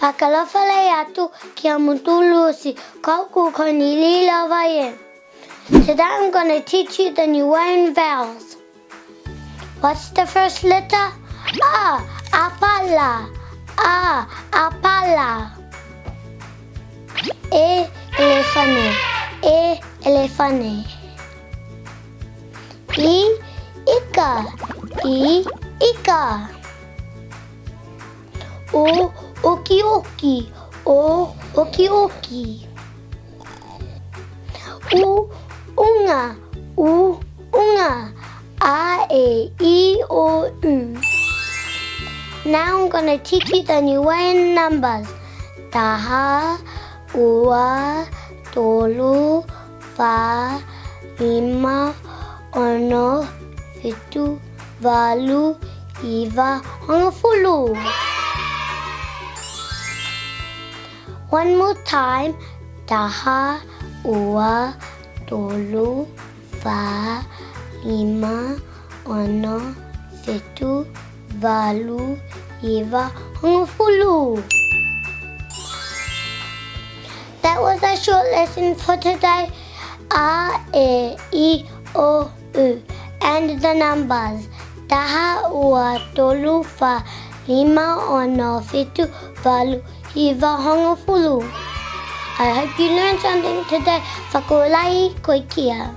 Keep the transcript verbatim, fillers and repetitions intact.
Fakaalofa lahi atu ki a mutolu oti, ko au ko Cornelia Lavaie. Today I'm gonna teach you the Niuean vowels. What's the first letter? A, apala. A, apala. E, elefane. E, elefane. I, ika. I, ika. O, okioki. O, okioki. U, uga. U, uga. A, e, i, o, u. Now I'm gonna teach you the Niuean numbers. Taha, ua, tolu, fā, lima, ono, fitu, valu, iva, hogofulu. One more time. Taha, ua, tolu, fā, lima, ono, fitu, valu, iva, hogofulu. That was our short lesson for today. A, e, i, o, u. And the numbers. Taha, ua, tolu, fā, lima, ono, fitu, valu, iva, hogofulu. I hope you learned something today. Fakaalofa lahi, ko e kia.